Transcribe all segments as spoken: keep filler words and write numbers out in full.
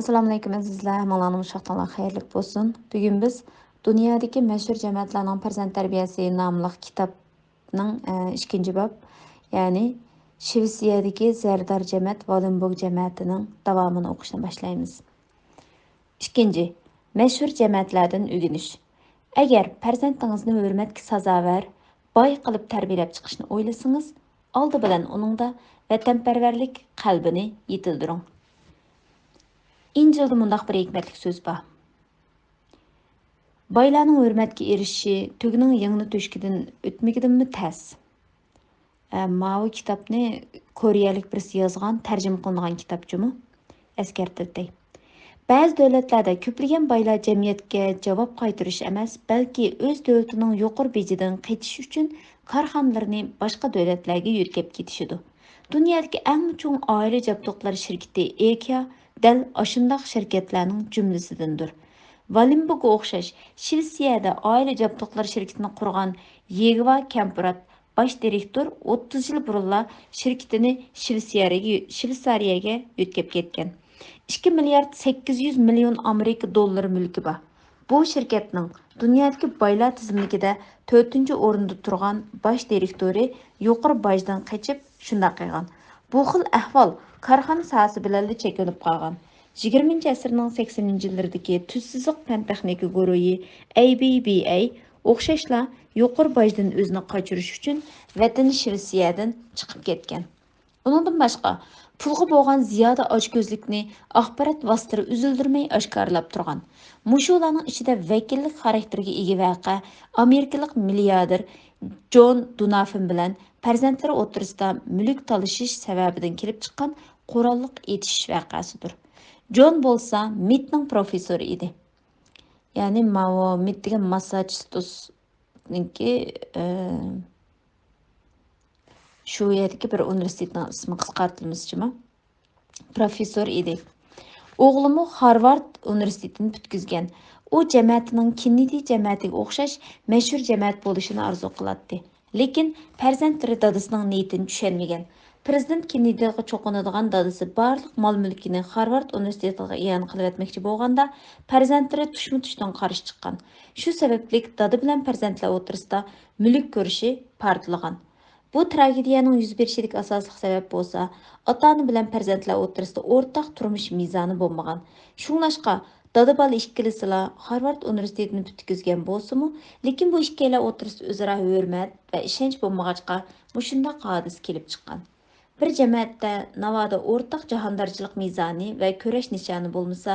ئەسسالامۇئەلەيكۇم ئەزىزلەر، ھەممىڭلارنىڭ شاد تاڭلار خەيرلىك بولسۇن. بۈگۈن بىز دۇنيادىكى مەشھۇر جەمەتلەرنىڭ پەرزەنت تەربىيەسى ناملىق كىتابنىڭ، ئە، ئىككىنچى باب، يەنى شىۋېتسىيەدىكى زەردار جەمەت ۋالېنبوگ جەمەتىنىڭ داۋامىنى ئوقۇشنى باشلايمىز. ئىككىنچى، مەشھۇر جەمەتلەردىن ئۆگىنىش. ئەگەر پەرزەنتىڭىزنى ھۆرمەتكە سازاۋەر، باي قىلىپ تەربىيەلەپ چىقىشنى ئويلىسىڭىز، ئالدى بىلەن ئۇنىڭدا ۋەتەنپەرۋەرلىك قەلبىنى يېتىلدۈرۈڭ. ئىنجىلدا مۇنداق بىر ھېكمەتلىك سۆز بار: بايلارنىڭ ھۆرمەتكە ئېرىشىشى تۆگىنىڭ يىڭنە تۆشۈكىدىن ئۆتمىگىنىمۇ تەس. ئە، ماۋۇ كىتابنى كورېيەلىك بىرسى يازغان، تەرجىمە قىلىنغان كىتاب جۇمۇ. ئەسكەرتىۋېتەي. بەزى دۆلەتلەردە كۆپلىگەن بايلار جەمئىيەتكە جاۋاب قايتۇرۇش ئەمەس، بەلكى ئۆز دۆلىتىنىڭ يۇقىرى بېجىدىن قېچىش ئۈچۈن كارخانىلىرىنى باشقا دۆلەتلەرگە يۆتكەپ كېتىشىدۇ. دۇنيادىكى ئەڭ چوڭ ئائىلە جابدۇقلار شىركىتى ئېكيا دەل ئاشۇنداق شىركەتلەرنىڭ جۈملىسىدىندۇر. ۋالېنبوگغا ئوخشاش، شىۋېتسىيەدە ئائىلە جابدۇقلار شىركىتىنى قۇرغان يېگۋا كەمپۇرات باش دىرېكتور ئوتتۇز يىل بۇرۇنلا شىركىتىنى شىۋېتسىيەگە، شىۋېتسارىيەگە يۆتكەپ كەتكەن. ئىككى مىليارد سەككىز يۈز مىليون ئامېرىكا دوللىرى مۈلكى بار. بۇ شىركەتنىڭ دۇنيادىكى بايلار تىزىملىكىدە تۆتىنچى ئورۇندا تۇرغان باش دىرېكتورى يۇقىرى باجدىن قېچىپ شۇنداق قىلغان. بۇ خىل ئەھۋال كارخانا ساھەسى بىلەنلا چەكلىنىپ قالغان. يىگىرمىنچى ئەسىرنىڭ سەكسىنىنچى يىللىرىدىكى تۈز سىزىق پەن تېخنىكا گۇرۇھى ئەي بى بى ئەي ئوخشاشلا يۇقىرى باجدىن ئۆزىنى قاچۇرۇش ئۈچۈن ۋەتىنى شىۋېتسىيەدىن چىقىپ كەتكەن. ئۇنىڭدىن باشقا، پۇلغا بولغان زىيادە ئاچكۆزلۈكنى ئاخبارات ۋاسىتىلىرى ئۈزۈلدۈرمەي ئاشكارىلاپ تۇرغان. مۇشۇلارنىڭ ئىچىدە ۋەكىللىك خاراكتېرىگە ئىگە ۋەقە ئامېرىكىلىق مىلياردېر جون دونافېن بىلەن پەرزەنتلىرى ئوتتۇرىسىدا مۈلۈك تالىشىش سەۋەبىدىن كېلىپ چىققان قوراللىق ئېتىشىش ۋەقەسىدۇر. جون بولسا مىتنىڭ پروفېسسورى ئىدى. يەنى ماۋۇ مىت دېگەن ماسساچۇسېتسنىڭكى، ئە، شۇ يەردىكى بىر ئۇنىۋېرسىتېتنىڭ ئىسمى قىسقارتىلمىسى جۇمۇ. پروفېسسور ئىدى. ئوغلىمۇ خارۋارد ئۇنىۋېرسىتېتىنى پۈتكۈزگەن. ئۇ جەمەتىنىڭ كېننېدى جەمەتىگە ئوخشاش مەشھۇر جەمەت بولۇشىنى ئارزۇ قىلاتتى. لېكىن پەرزەنتلىرى دادىسىنىڭ نىيىتىنى چۈشەنمىگەن. پىرېزىدېنت كېننېدىغا چوقۇنىدىغان دادىسى بارلىق مال-مۈلكىنى خارۋارد ئۇنىۋېرسىتېتىغا ئىئانە قىلىۋەتمەكچى بولغاندا، پەرزەنتلىرى تۇشمۇ-تۇشتىن قارشى چىققان. شۇ سەۋەبلىك دادا بىلەن پەرزەنتلەر ئوتتۇرىسىدا مۈلۈك كۈرىشى پارتلىغان. بۇ تراگېدىيەنىڭ يۈز بېرىشىدىكى ئاساسلىق سەۋەب بولسا، ئاتا-ئانا بىلەن پەرزەنتلەر ئوتتۇرىسىدا ئورتاق تۇرمۇش مىزانى بولمىغان. شۇڭلاشقا، دادا-بالا ئىككىلىسىلا خارۋارد ئۇنىۋېرسىتېتىنى پۈتكۈزگەن بولسىمۇ، لېكىن بۇ ئىككىيلەن ئوتتۇرىسىدا ئۆزئارا ھۆرمەت ۋە ئىشەنچ بولمىغاچقا، مۇشۇنداق ھادىسە كېلىپ چىققان. بىر جەمەتتە ناۋادا ئورتاق جاھاندارچىلىق مىزانى ۋە كۈرەش نىشانى بولمىسا،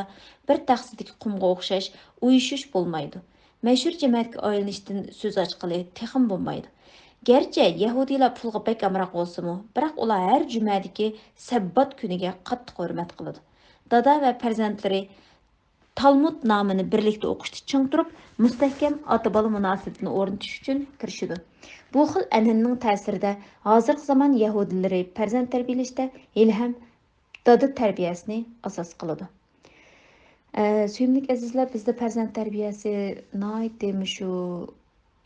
بىر تەخسىدىكى قۇمغا ئوخشاش ئۇيۇشۇش بولمايدۇ. مەشھۇر جەمەتكە ئايلىنىشتىن سۆز ئاچقىلى تېخىمۇ بولمايدۇ. گەرچە يەھۇدىيلار پۇلغا بەك ئامراق بولسىمۇ، بىراق ئۇلار ھەر جۈمەدىكى سەببات كۈنىگە قاتتىق ھۆرمەت قىلىدۇ. دادا ۋە پەرزەنتلىرى تالمۇد نامىنى بىرلىكتە ئوقۇشتا چىڭ تۇرۇپ، مۇستەھكەم ئاتا-بالا مۇناسىۋىتىنى ئورنىتىش ئۈچۈن تىرىشىدۇ. بۇ خىل ئەنئەنىنىڭ تەسىرىدە ھازىرقى زامان يەھۇدىيلىرى پەرزەنت تەربىيەلەشتە ھېلىھەم دادا تەربىيەسىنى ئاساس قىلىدۇ. ئە، سۆيۈملۈك ئەزىزلەر، بىزدە پەرزەنت تەربىيەسى ناھايىتى مۇشۇ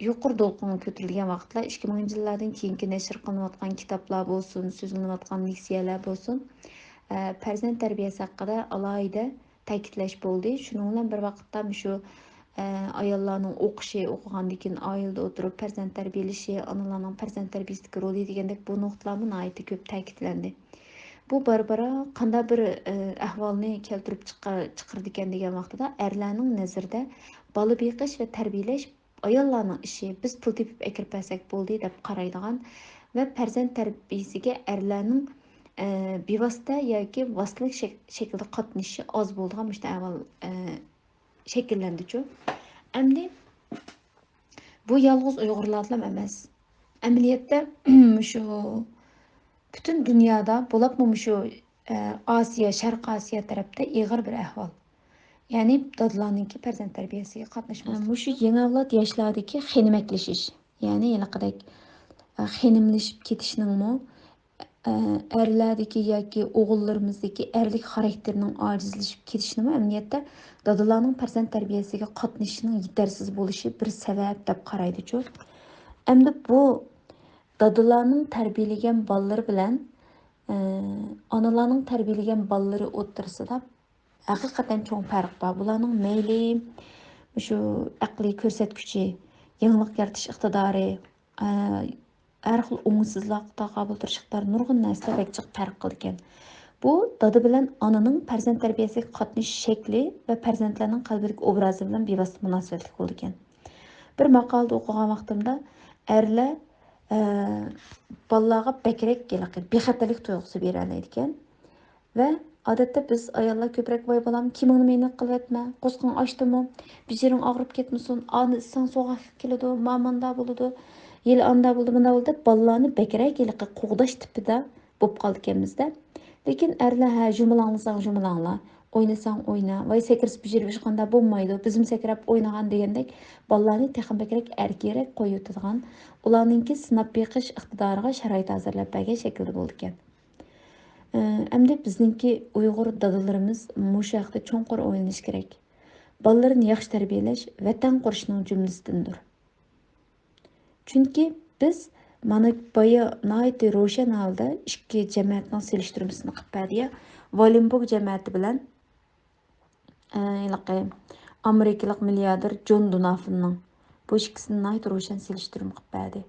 يۇقىرى دولقۇنغا كۆتۈرۈلگەن ۋاقىتلار، ئىككى مىڭىنچى يىللاردىن كېيىنكى نەشر قىلىنىۋاتقان كىتابلار بولسۇن، سۆزلىنىۋاتقان لېكسىيەلەر بولسۇن، ئە، پەرزەنت تەربىيەسى ھەققىدە ئالاھىدە تەكىتلەش بولدى. شۇنىڭ بىلەن بىر ۋاقىتتا مۇشۇ، ئە، ئاياللارنىڭ ئوقۇشى، ئوقۇغاندىن كېيىن ئائىلىدە ئولتۇرۇپ پەرزەنت تەربىيەلىشى، ئانىلارنىڭ پەرزەنت تەربىيەسىدىكى رولى دېگەندەك بۇ نۇقتىلارمۇ ناھايىتى كۆپ تەكىتلەندى. بۇ بارا-بارا قانداق بىر، ئە، ئەھۋالنى كەلتۈرۈپ چىقار-، چىقىرىدىكەن دېگەن ۋاقتىدا، ئەرلەرنىڭ نەزىرىدە بالا بېقىش ۋە تەربىيەلەش ئاياللارنىڭ ئىشى، بىز پۇل تېپىپ ئەكىرىپ بەرسەك بولدى دەپ قارايدىغان ۋە پەرزەنت تەربىيەسىگە ئەرلەرنىڭ، ئە، بىۋاسىتە ياكى ۋاسىتىلىك شەك-، شەكىلدە قاتنىشىشى ئاز بولىدىغان مۇشۇنداق ئەھۋال، ئە، شەكىللەندىچۇ. ئەمدى بۇ يالغۇز ئۇيغۇرلاردىلا ئەمەس. ئەمەلىيەتتە، مۇشۇ پۈتۈن دۇنيادا، بولۇپمۇ مۇشۇ، ئە، ئاسىيا، شەرقىي ئاسىيا تەرەپتە ئېغىر بىر ئەھۋال. يەنى دادىلارنىڭكى پەرزەنت تەربىيەسىگە قاتناشماسلىق. مۇشۇ يېڭى ئەۋلاد ياشلاردىكى خېنىمەكلىشىش، يەنى ھېلىقىدەك، ئە، خېنىملىشىپ كېتىشنىڭمۇ، ئە، ئەرلەردىكى ياكى ئوغۇللىرىمىزدىكى ئەرلىك خاراكتېرنىڭ ئاجىزلىشىپ كېتىشىنىمۇ ئەمەلىيەتتە دادىلارنىڭ پەرزەنت تەربىيەسىگە قاتنىشىشىنىڭ يېتەرسىز بولۇشى بىر سەۋەب دەپ قارايدىچۇ. ئەمدى بۇ دادىلارنىڭ تەربىيەلىگەن بالىلىرى بىلەن، ئە، ئانىلارنىڭ تەربىيەلىگەن بالىلىرى ئوتتۇرىسىدا ھەقىقەتەن چوڭ پەرق بار. بۇلارنىڭ مەيلى، مۇشۇ ئەقلىي كۆرسەتكۈچى، يېڭىلىق يارىتىش ئىقتىدارى، ئە، ھەر خىل ئوڭۇشسىزلىققا قابىل تۇرۇش ئىقتىدارى، نۇرغۇن نەرسىلەر بەك جىق پەرق قىلىدىكەن. بۇ دادا بىلەن ئانىنىڭ پەرزەنت تەربىيەسىگە قاتنىشىش شەكلى ۋە پەرزەنتلەرنىڭ قەلبىدىكى ئوبرازى بىلەن بىۋاسىتە مۇناسىۋەتلىك بولىدىكەن. بىر ماقالىدە ئوقۇغان ۋاقتىمدا ئەرلەر، ئە، بالىلارغا بەكرەك ھېلىقى بىخەتەرلىك تۇيغۇسى بېرەلەيدىكەن. ۋە ئادەتتە بىز ئاياللار كۆپرەك، «ۋاي بالام، كىيىمىڭنى مەينەت قىلىۋەتمە، قورسىقىڭ ئاچتىمۇ، بېشىڭ ئاغرىپ كەتمىسۇن، ئانى ئىچسەڭ سوغۇقلۇق كېلىدۇ، ما ماندا بولىدۇ، ھېلى ئاندا بولىدۇ، مۇندا بولىدۇ» دەپ بالىلارنى بەكرەك ھېلىقى قوغداش تىپىدا بولۇپ قالىدىكەنمىز-دە. لېكىن ئەرلەر، «ھە، ژۇمىلاڭلىساڭ ژۇمىلاڭلا، ئوينىساڭ ئوينا، ۋاي سەكرىسە بېشىڭ ئاغرىغاندا بولمايدۇ، بىزمۇ سەكرەپ ئوينىغان» دېگەندەك بالىلارنى تېخىمۇ بەكرەك ئەركىنرەك قويۇۋېتىدىغان، ئۇلارنىڭكى سىناپ بېقىش ئىقتىدارىغا شارائىت ھازىرلاپ بەرگەن شەكىلدە بولىدىكەن. ئەمدى بىزنىڭكى ئۇيغۇر دادىلىرىمىز مۇشۇ ھەقتە چوڭقۇر ئويلىنىشى كېرەك. بالىلىرىنى ياخشى تەربىيەلەش ۋەتەن قۇرۇشنىڭ جۈملىسىدىندۇر. چۈنكى بىز مانا بايا ناھايىتى روشەن ھالدا ئىككى جەمەتنىڭ سېلىشتۇرمىسىنى قىلىپ بەردى يا، ۋالېنبوگ جەمەتى بىلەن ئە، ھېلىقى ئامېرىكىلىق مىلياردېر جون دونافننىڭ بۇ ئىككىسىنى ناھايىتى روشەن سېلىشتۇرما قىلىپ بەردى.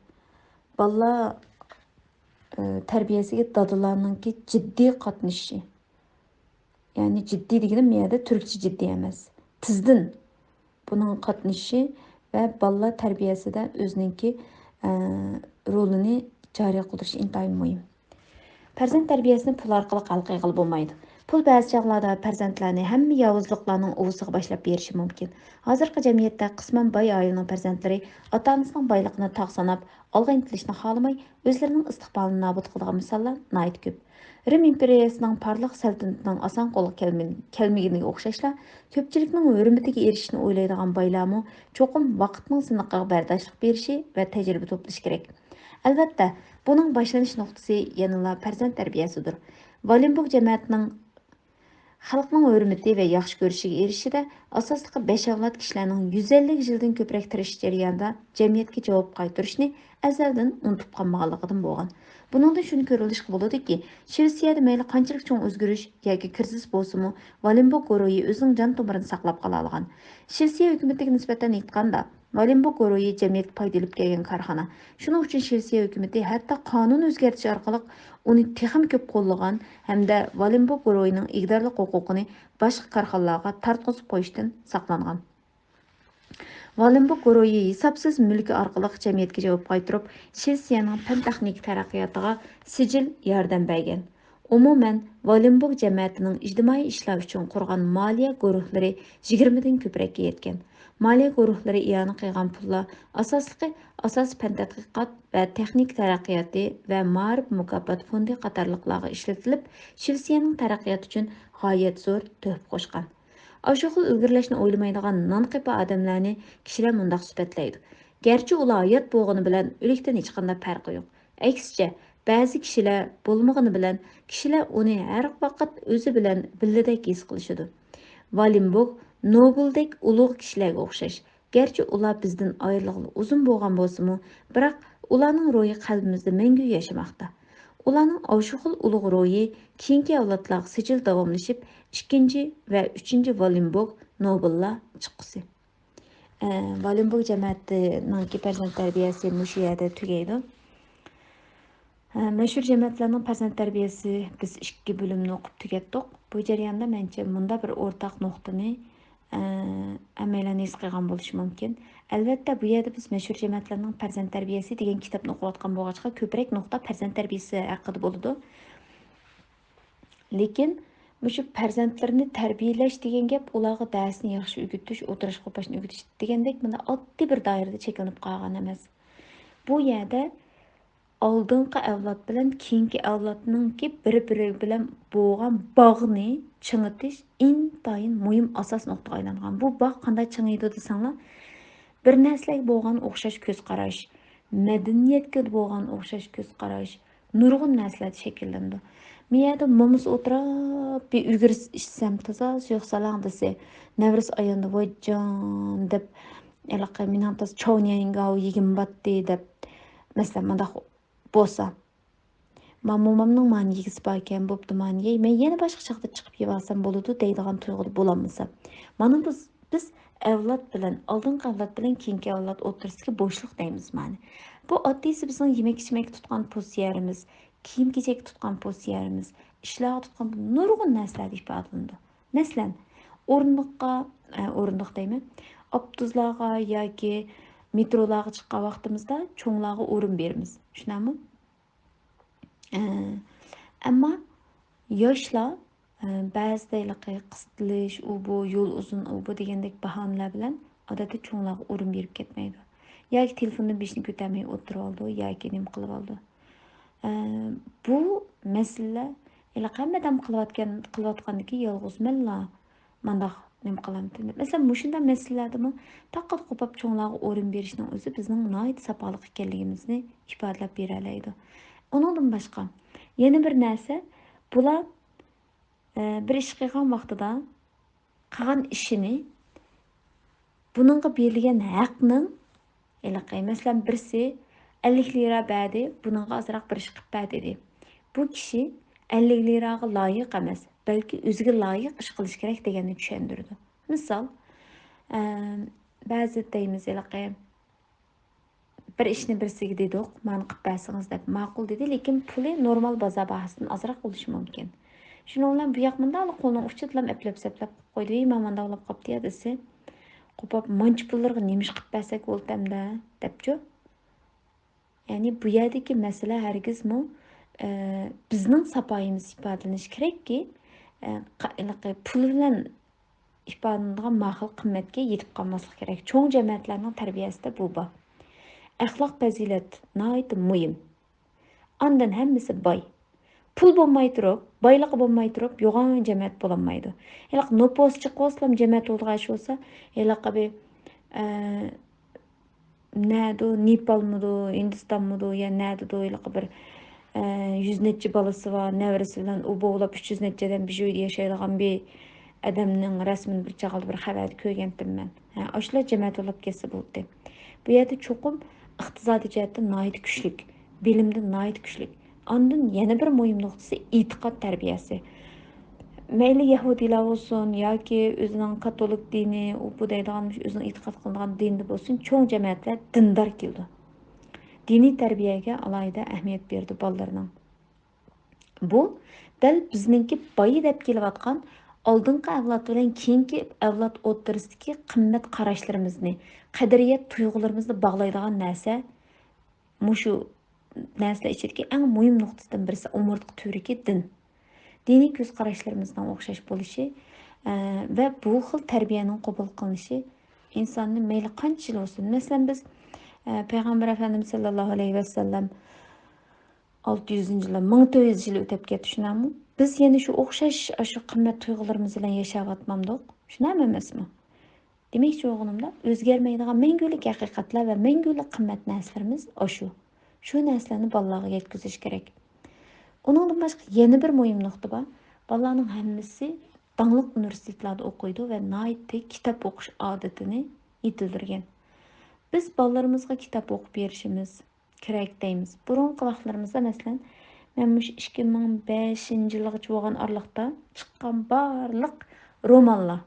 بالىلار، ئە، تەربىيەسىگە دادىلارنىڭكى جىددىي قاتنىشىشى، يەنى جىددىي دېگىنىم بۇ يەردە تۈركچە جىددىي ئەمەس، تېزدىن بۇنىڭغا قاتنىشىشى ۋە بالىلار تەربىيەسىدە ئۆزىنىڭكى، ئە، رولىنى جارى قىلدۇرۇشى ئىنتايىن مۇھىم. پەرزەنت تەربىيەسىنى پۇل ئارقىلىق ھەل قىلغىلى بولمايدۇ. پۇل بەزى چاغلاردا پەرزەنتلەرنى ھەممە ياۋۇزلۇقلارنىڭ ئۇۋىسىغا باشلاپ بېرىشى مۇمكىن. ھازىرقى جەمئىيەتتە قىسمەن باي ئائىلىنىڭ پەرزەنتلىرى ئاتا-ئانىسىنىڭ بايلىقىنى تاغ ساناپ، ئالغا ئىنتىلىشنى خالىماي، ئۆزلىرىنىڭ ئىستىقبالىنى نابۇت قىلىدىغان مىساللار ناھايىتى كۆپ. رىم ئىمپېرىيەسىنىڭ پارلاق سەلتەنىتىنىڭ ئاسان قولغا كەلمە-، كەلمىگىنىگە ئوخشاشلا، كۆپچىلىكنىڭ ھۆرمىتىگە ئېرىشىشنى ئويلايدىغان بايلارمۇ چوقۇم ۋاقىتنىڭ سىنىقىغا بەرداشلىق بېرىشى ۋە تەجرىبە توپلىشى كېرەك. ئەلۋەتتە، بۇنىڭ باشلىنىش نۇقتىسى يەنىلا پەرزەنت تەربىيەسىدۇر. ۋالېنبوگ جەمەتىنىڭ خەلقنىڭ ھۆرمىتى ۋە ياخشى كۆرۈشىگە ئېرىشىشىدە ئاساسلىقى بەش ئەۋلاد كىشىلەرنىڭ يۈز ئەللىك يىلدىن كۆپرەك تىرىشىش جەريانىدا جەمئىيەتكە جاۋاب قايتۇرۇشنى ئەزەلدىن ئۇنتۇپ قالمىغانلىقىدىن بولغان. بۇنىڭدىن شۇنى كۆرۈۋېلىشقا بولىدۇكى، شىۋېتسىيەدە مەيلى قانچىلىك چوڭ ئۆزگىرىش ياكى كىرىزىس بولسىمۇ، ۋالېنبوگ گۇرۇھى ئۆزىنىڭ جان تومۇرىنى ساقلاپ قالالىغان. شىۋېتسىيە ھۆكۈمىتىگە نىسبەتەن ئېيتقاندا، ۋالېنبوگ گۇرۇھى جەمئىيەتكە پايدا ئېلىپ كەلگەن كارخانا. شۇنىڭ ئۈچۈن شىۋېتسىيە ھۆكۈمىتى ھەتتا قانۇن ئۆزگەرتىش ئارقىلىق ئۇنى تېخىمۇ كۆپ قوللىغان ھەمدە ۋالېنبوگ گۇرۇھىنىڭ ئىگىدارلىق ھوقۇقىنى باشقا كارخانىلارغا تارتقۇزۇپ قويۇشتىن ساقلانغان. ۋالېنبوگ گۇرۇھى ھېسابسىز مۈلكى ئارقىلىق جەمئىيەتكە جاۋاب قايتۇرۇپ، شىۋېتسىيەنىڭ پەن-تېخنىكا تەرەققىياتىغا سىجىل ياردەم بەرگەن. ئومۇمەن، ۋالېنبوگ جەمەتىنىڭ ئىجتىمائىي ئىشلار ئۈچۈن قۇرغان مالىيە گۇرۇھلىرى يىگىرمىدىن كۆپرەككە يەتكەن. مالىيە گۇرۇھلىرى ئىئانە قىلغان پۇللار ئاساسلىقى ئاساسىي پەن تەتقىقات ۋە تېخنىكا تەرەققىياتى ۋە مائارىپ مۇكاپات فوندى قاتارلىقلارغا ئىشلىتىلىپ، شىۋېتسىيەنىڭ تەرەققىياتى ئۈچۈن غايەت زور تۆھپە قوشقان. ئاشۇ خىل ئىلگىرىلەشنى ئويلىمايدىغان نانقېپى ئادەملەرنى كىشىلەر مۇنداق سۈپەتلەيدۇ: «گەرچە ئۇلار ھايات بولغىنى بىلەن ئۆلۈكتىن ھېچقانداق پەرقى يوق. ئەكسىچە، بەزى كىشىلەر بولمىغىنى بىلەن كىشىلەر ئۇنى ھەر ۋاقىت ئۆزى بىلەن بىللىدەك ھېس قىلىشىدۇ.» ۋالېنبوگ نوبېلدەك ئۇلۇغ كىشىلەرگە ئوخشاش. گەرچە ئۇلار بىزدىن ئايرىلغىلى ئۇزۇن بولغان بولسىمۇ، بىراق ئۇلارنىڭ روھى قەلبىمىزدە مەڭگۈ ياشىماقتا. ئۇلارنىڭ ئاشۇ خىل ئۇلۇغ روھى كېيىنكى ئەۋلادلارغا سىجىل داۋاملىشىپ، ئىككىنچى ۋە ئۈچىنچى ۋالېنبوگ نوبېللار چىققۇسى. ئە، ۋالېنبوگ جەمەتىنىڭكى پەرزەنت تەربىيەسى مۇشۇ يەردە تۈگەيدۇ. ئە، مەشھۇر جەمەتلەرنىڭ پەرزەنت تەربىيەسى، بىز ئىككى بۆلۈمنى ئوقۇپ تۈگەتتۇق. بۇ جەرياندا مەنچە مۇنداق بىر ئورتاق نۇقتىنى، ئە، ھەممەيلەن ھېس قىلغان بولۇشى مۇمكىن. ئەلۋەتتە، بۇ يەردە بىز مەشھۇر جەمەتلەرنىڭ پەرزەنت تەربىيەسى دېگەن كىتابنى ئوقۇۋاتقان بولغاچقا، كۆپرەك نۇقتا پەرزەنت تەربىيەسى ھەققىدە بولىدۇ. لېكىن مۇشۇ پەرزەنتلىرىنى تەربىيەلەش دېگەن گەپ، ئۇلارغا دەرسنى ياخشى ئۆگىتىش، ئولتۇرۇشقا قوپاشنى ئۆگىتىش دېگەندەك، مۇنداق ئاددىي بىر دائىرىدە چەكلىنىپ قالغان ئەمەس. بۇ يەردە ئالدىنقى ئەۋلاد بىلەن كېيىنكى ئەۋلادنىڭكى بىر-بىرى بىلەن بولغان باغنى چىڭىتىش ئىنتايىن مۇھىم ئاساس نۇقتىغا ئايلانغان. بۇ باغ قانداق چىڭىيدۇ دېسەڭلار، بىر نەرسىلەرگە بولغان ئوخشاش كۆز قاراش، مەدەنىيەتكە بولغان ئوخشاش كۆز قاراش، نۇرغۇن نەرسىلەردە شەكىللىنىدۇ. مەيەردە مومىسى ئولتۇراپ، بىر ئۆگرە ئىچسەم تازا سۇيۇق سالاڭ دېسە، نەۋرىسى ئاياندا ۋايجان دەپ، ھېلىقى مېنىڭ تازا چاۋنيەنگاۋ يېگىم باتتى دەپ، مەسىلەن، مۇنداق بولسا، ما مومامنىڭ مانا يېگۈسى باركەن، بوپتۇ، مانا يەي، مەن يەنە باشقا چاغدا چىقىپ يېۋالسام بولىدۇ دەيدىغان تۇيغۇدا بولالمىسا. مانا بۇ بىز ئەۋلاد بىلەن، ئالدىنقى ئەۋلاد بىلەن كېيىنكى ئەۋلاد ئوتتۇرىسىدىكى بوشلۇق دەيمىز مانا. بۇ ئاددىيسى بىزنىڭ يېمەك-ئىچمەككە تۇتقان پوزىتسىيەلىرىمىز، كىيىم-كېچەككە تۇتقان پوزىتسىيەلىرىمىز، ئىشلارغا تۇتقان نۇرغۇن نەرسىلەردە ئىپادىلىنىدۇ. مەسىلەن، ئورۇندۇققا، ئە، ئورۇندۇق دەيمەن، ئاپتوبۇسلارغا ياكى مېترولارغا چىققان ۋاقتىمىزدا چوڭلارغا ئورۇن بېرىمىز. شۇنداقمۇ؟ ئە، ئەمما ياشلار، ئە، بەزىدە ھېلىقى قىستىلىش، ئۇ بۇ، يول ئۇزۇن، ئۇ بۇ دېگەندەك باھانىلەر بىلەن ئادەتتە چوڭلارغا ئورۇن بېرىپ كەتمەيدۇ. ياكى تېلېفوندىن بېشىنى كۆتەرمەي ئولتۇرۇۋالىدۇ، ياكى نېمە قىلىۋالىدۇ. ئە، بۇ مەسىلىلەر ھېلىقى ھەممە ئادەم قىلىۋاتقان، قىلىۋاتقاندىكىن يالغۇز مەنلا مانداق نېمە قىلامتىم دەپ. مەسىلەن، مۇشۇنداق مەسىلىلەردىمۇ پەقەت قوپاپ چوڭلارغا ئورۇن بېرىشنىڭ ئۆزى بىزنىڭ ناھايىتى ساپالىق ئىكەنلىكىمىزنى ئىپادىلەپ بېرەلەيدۇ. ئۇنىڭدىن باشقا، يەنە بىر نەرسە، بۇلار، ئە، بىر ئىش قىلغان ۋاقتىدا قىلغان ئىشىنى، بۇنىڭغا بېرىلگەن ھەقنىڭ، ھېلىقى، مەسىلەن، بىرسى ئەللىك لىرا بەردى، بۇنىڭغا ئازراق بىر ئىش قىلىپ بەر دېدى. بۇ كىشى ئەللىك لىراغا لايىق ئەمەس، بەلكى ئۆزىگە لايىق ئىش قىلىش كېرەك دېگەننى چۈشەندۈرىدۇ. مىسال، ئەم، بەزى دەيمىز، ھېلىقى، بىر ئىشنى بىرسىگە دېدۇق، مانا قىلىپ بەرسىڭىز دەپ، ماقۇل دېدى، لېكىن پۇلى نورمال بازار باھاسىدىن ئازراق بولۇشى مۇمكىن. شۇنىڭ بىلەن بۇ ياق مۇنداقلا قولىنىڭ ئۇچى بىلەن ئەپلەپ-سەپلەپ قويدى، ۋېي، مانا مانداق بولۇپ قاپتۇ يا دېسە، قوپاپ مانچە پۇللىرىغا نېمە ئىش قىلىپ بەرسەك بولدى ئەمدى، دەپچۇ. يەنى بۇ يەردىكى مەسىلە ھەرگىزمۇ، ئە، بىزنىڭ ساپايىمىز ئىپادىلىنىشى كېرەككى، ئە، قا-، ھېلىقى پۇل بىلەن ئىپادىلىنىدىغان ماخىل قىممەتكە يېتىپ قالماسلىق كېرەك. چوڭ جەمەتلەرنىڭ تەربىيەسىدە بۇ بار. ئەخلاق پەزىلەت ناھايىتى مۇھىم. ئاندىن ھەممىسى باي. پۇل بولماي تۇرۇپ، بايلىقى بولماي تۇرۇپ، يوغان جەمەت بولالمايدۇ. ھېلىقى نوپۇس جىق بولسىلا جەمەت بولىدىغان ئىش بولسا، ھېلىقى بىر، ئە، نەدۇ، نېپالمىدۇ، ھىندىستانمىدۇ، يا نەدىدۇ، ھېلىقى بىر، ئە، يۈز نەچچە بالىسى بار، نەۋرىسى بىلەن ئۇ بوۋلاپ ئۈچ يۈز نەچچە ئادەم بىر ئۆيدە ياشايدىغان بىر ئادەمنىڭ رەسىمىنى بىر چاغدا بىر خەۋەردە كۆرگەنتىم مەن. ھە، ئاشۇلار جەمەت بولۇپ كەتسە بولدى. بۇ يەردە چوقۇم ئىقتىسادىي جەھەتتىن ناھايىتى كۈچلۈك، بىلىمدە ناھايىتى كۈچلۈك، ئاندىن يەنە بىر مۇھىم نۇقتىسى ئېتىقاد تەربىيەسى. مەيلى يەھۇدىيلار بولسۇن ياكى ئۆزىنىڭ كاتولىك دىنى، ئۇ بۇ دەيدىغان ئۆزىنىڭ ئېتىقاد قىلىدىغان دىنىدا بولسۇن، چوڭ جەمەتلەر دىندار كېلىدۇ. دىنىي تەربىيەگە ئالاھىدە ئەھمىيەت بېرىدۇ بالىلىرىنىڭ. بۇ دەل بىزنىڭكى بايا دەپ كېلىۋاتقان ئالدىنقى ئەۋلاد بىلەن كېيىنكى ئەۋلاد ئوتتۇرىسىدىكى قىممەت قاراشلىرىمىزنى، قەدرىيەت تۇيغۇلىرىمىزنى باغلايدىغان نەرسە، مۇشۇ نەرسىلەر ئىچىدىكى ئەڭ مۇھىم نۇقتىسىدىن بىرسى ئومۇرتقا تۈۋرۈكى دىن. دىنىي كۆز قاراشلىرىمىزنىڭ ئوخشاش بولۇشى، ئە، ۋە بۇ خىل تەربىيەنىڭ قوبۇل قىلىنىشى ئىنساننى مەيلى قانچە يىل بولسۇن. مەسىلەن، بىز، ئە، پەيغەمبەر ئەپەندىمىز سەللەللاھۇ ئەلەيھى ۋەسەللەم ئالتە يۈزىنچى يىللار، مىڭ تۆت يۈز يىل ئۆتۈپ كەتتى، شۇنداقمۇ؟ بىز يەنە شۇ ئوخشاش، ئاشۇ قىممەت تۇيغۇلىرىمىز بىلەن ياشاۋاتمامدۇق؟ شۇنداقمۇ ئەمەسمۇ؟ دېمەكچى بولغىنىمدا، ئۆزگەرمەيدىغان مەڭگۈلۈك ھەقىقەتلەر ۋە مەڭگۈلۈك قىممەت نەرسىلىرىمىز ئاشۇ. شۇ نەرسىلەرنى بالىلارغا يەتكۈزۈش كېرەك. ئۇنىڭدىن باشقا يەنە بىر مۇھىم نۇقتا بار. بالىلارنىڭ ھەممىسى داڭلىق ئۇنىۋېرسىتېتلاردا ئوقۇيدۇ ۋە ناھايىتى كىتاب ئوقۇش ئادىتىنى يېتىلدۈرگەن. بىز بالىلىرىمىزغا كىتاب ئوقۇپ بېرىشىمىز كېرەك دەيمىز. بۇرۇنقى ۋاقىتلىرىمىزدا، مەسىلەن، مەن مۇشۇ ئىككى مىڭ بەشىنچى يىلغىچە بولغان ئارىلىقتا چىققان بارلىق رومانلار،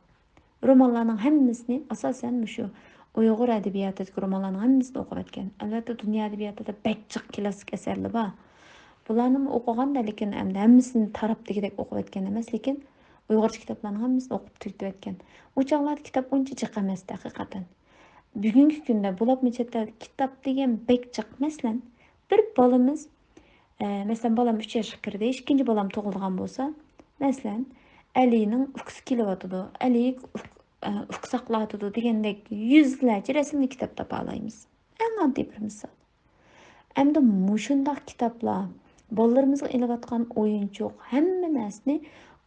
رومانلارنىڭ ھەممىسىنى، ئاساسەن، مۇشۇ ئۇيغۇر ئەدەبىياتىدىكى رومانلارنىڭ ھەممىسىنى ئوقۇۋەتكەن. ئەلۋەتتە، دۇنيا ئەدەبىياتىدا بەك جىق كلاسسىك ئەسەرلەر بار. بۇلارنىمۇ ئوقۇغاندا، لېكىن ئەمدى ھەممىسىنى تاراپ دېگۈدەك ئوقۇۋەتكەن ئەمەس، لېكىن ئۇيغۇرچە كىتابلارنىڭ ھەممىسىنى ئوقۇپ تۈگىتىۋەتكەن. ئۇ چاغلاردا كىتاب ئۇنچە جىق ئەمەستى ھەقىقەتەن. بۈگۈنكى كۈندە، بولۇپمۇ چەت ئەلدە كىتاب دېگەن بەك جىق. مەسىلەن، بىر بالىمىز، ئە، مەسىلەن، بالام ئۈچ ياشقا كىردى، ئىككىنچى بالام تۇغۇلىدىغان بولسا، مەسىلەن، ئەلىنىڭ ئۇكىسى كېلىۋاتىدۇ، ئەلى ئۇك-، ئە، ئۇكا ساقلاۋاتىدۇ دېگەندەك يۈزلەرچە رەسىملىك كىتاب تاپالايمىز. ئەڭ ئاددىي بىر مىسال. ئەمدى مۇشۇنداق كىتابلار بالىلىرىمىزغا ئېلىۋاتقان ئويۇنچۇق، ھەممە نەرسىنى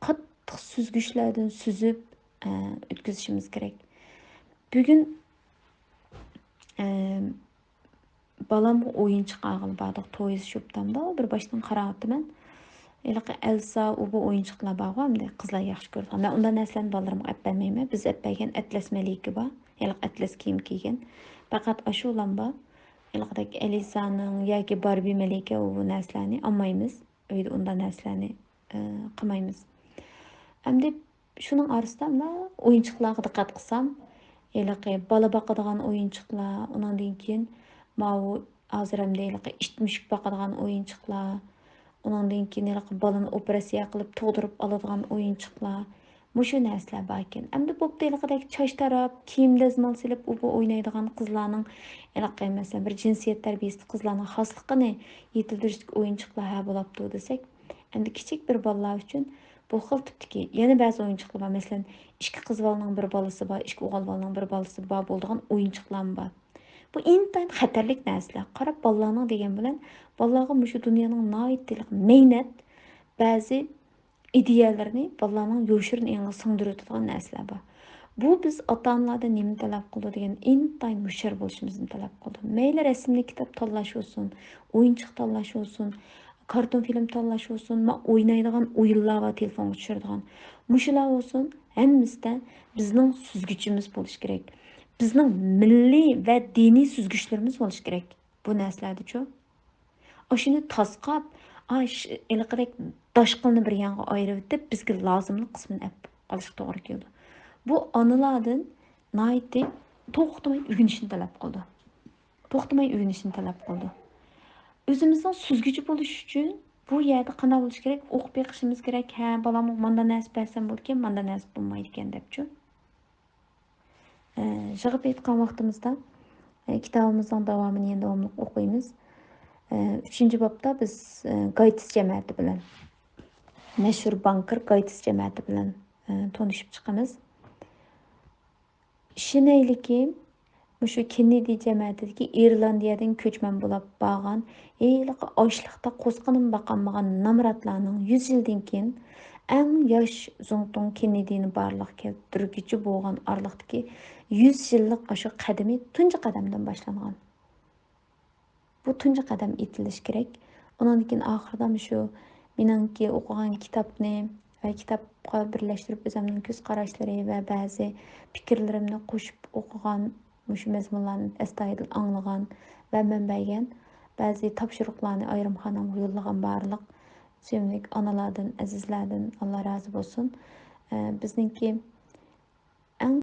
قاتتىق سۈزگۈچلەردىن سۈزۈپ، ئە، ئۆتكۈزۈشىمىز كېرەك. بۈگۈن، ئە، بالامغا ئويۇنچۇق ئالغىلى باردۇق، تويز شوپتامدا بىر باشتىن قاراۋاتىمەن. ھېلىقى ئەلسا، ئۇ بۇ ئويۇنچۇقلار بارغۇ، ئەمدى قىزلار ياخشى كۆرىدىغان. مەن ئۇنداق نەرسىلەرنى بالىلىرىمغا ئەپ بەرمەيمەن. بىز ئەپ بەرگەن ئەتلەس مەلىكە بار، ھېلىقى ئەتلەس كىيىم كىيگەن. پەقەت ئاشۇلام بار. ھېلىقىدەك ئەلىسانىڭ ياكى باربى مەلىكە، ئۇ، بۇ نەرسىلەرنى ئالمايمىز. ئۆيدە ئۇنداق نەرسىلەرنى، ئە، قىلمايمىز. ئەمدى شۇنىڭ ئارىسىدا مۇنداق ئويۇنچۇقلارغا دىققەت قىلسام، ھېلىقى بالا باقىدىغان ئويۇنچۇقلار، ئۇنىڭدىن كېيىن ماۋۇ ھازىر ئەمدى ھېلىقى ئىت مۈشۈك باقىدىغان ئويۇنچۇقلار، ئۇنىڭدىن كېيىن ھېلىقى بالىنى ئوپېراتسىيە قىلىپ تۇغدۇرۇپ ئالىدىغان ئويۇنچۇقلار، مۇشۇ نەرسىلەر باركەن. ئەمدى بوپتۇ ھېلىقىدەك چاچ تاراپ، كىيىم دەزمال سېلىپ، ئۇ بۇ ئوينايدىغان قىزلارنىڭ، ھېلىقى مەسىلەن بىر جىنسىيەت تەربىيىسىدە قىزلارنىڭ خاسلىقىنى يېتىلدۈرۈشتىكى ئويۇنچۇقلار ھە بولاپتۇ دېسەك، ئەمدى كىچىك بىر بالىلار ئۈچۈن بۇ خىل تىپتىكى يەنە بەزى ئويۇنچۇقلار بار. مەسىلەن، ئىككى قىز بالىنىڭ بىر بالىسى بار، ئىككى ئوغۇل بالىنىڭ بىر بالىسى بار بولىدىغان ئويۇنچۇقلارمۇ بار. بۇ ئىنتايىن خەتەرلىك نەرسىلەر. قاراپ، بالىلارنىڭ دېگەن بىلەن بالىلارغا مۇشۇ دۇنيانىڭ ناھايىتى مەينەت بەزى ئىدىيەلىرىنى بالىلارنىڭ يوشۇرۇن ئېڭىغا سىڭدۈرۈۋېتىدىغان نەرسىلەر بار. بۇ بىز ئاتا-ئانىلاردىن نېمىنى تەلەپ قىلىدۇ دېگەندە، ئىنتايىن ھوشيار بولۇشىمىزنى تەلەپ قىلىدۇ. مەيلى رەسىملىك كىتاب تاللاش بولسۇن، ئويۇنچۇق تاللاش بولسۇن، كارتون فىلىم تاللاش بولسۇن، ما ئوينايدىغان ئويۇنلار بار، تېلېفونغا چۈشۈرىدىغان. مۇشۇلار بولسۇن، ھەممىسىدە بىزنىڭ سۈزگۈچىمىز بولۇشى كېرەك. بىزنىڭ مىللىي ۋە دىنىي سۈزگۈچلىرىمىز بولۇشى كېرەك بۇ نەرسىلەردىچۇ. ئاشۇنى تاسقاپ، ئاش-، ھېلىقىدەك داشقىلىنى بىر يانغا ئايرىۋېتىپ، بىزگە لازىملىق قىسمىنى ئەپ قالىشقا توغرا كېلىدۇ. بۇ ئانىلاردىن ناھايىتى توختىماي ئۆگىنىشنى تەلەپ قىلىدۇ. توختىماي ئۆگىنىشنى تەلەپ قىلىدۇ. ئۆزىمىزنىڭ سۈزگۈچى بولۇش ئۈچۈن بۇ يەردە قانداق بولۇش كېرەك؟ ئوقۇپ بېقىشىمىز كېرەك. ھە، بالامغا مانداق نەرسە بەرسەم بولىدىكەن، مانداق نەرسە بولمايدىكەن دەپچۇ. ئە، يىغىپ ئېيتقان ۋاقتىمىزدا، ئە، كىتابىمىزنىڭ داۋامىنى يەنە داۋاملىق ئوقۇيمىز. ئە، ئۈچىنچى بابتا بىز، ئە، گايتىس جەمەتى بىلەن، مەشھۇر بانكىر گايتىس جەمەتى بىلەن، ئە، تونۇشۇپ چىقىمىز. ئىشىنەيلىكى، مۇشۇ كېننېدى جەمەتىدىكى ئىرلاندىيەدىن كۆچمەن بولاپ بارغان، ھېلىقى ئاشلىقتا قوسقىنىمۇ باقالمىغان نامراتلارنىڭ يۈز يىلدىن كېيىن ئەڭ ياش زۇڭتۇڭ كېننېدىنى بارلىققا كەلتۈرگۈچى بولغان ئارىلىقتىكى يۈز يىللىق ئاشۇ قەدىمى تۇنجى قەدەمدىن باشلانغان. بۇ تۇنجى قەدەم ئېتىلىشى كېرەك. ئۇنىڭدىن كېيىن ئاخىرىدا مۇشۇ مېنىڭكى ئوقۇغان كىتابنى ۋە كىتابقا بىرلەشتۈرۈپ ئۆزۈمنىڭ كۆز قاراشلىرى ۋە بەزى پىكىرلىرىمنى قوشۇپ ئوقۇغان، مۇشۇ مەزمۇنلارنى ئەستايىدىل ئاڭلىغان ۋە مەن بەرگەن بەزى تاپشۇرۇقلارنى ئايرىم خانىمغا يوللىغان بارلىق سۆيۈملۈك ئانىلاردىن، ئەزىزلەردىن ئاللا رازى بولسۇن. ئە، بىزنىڭكى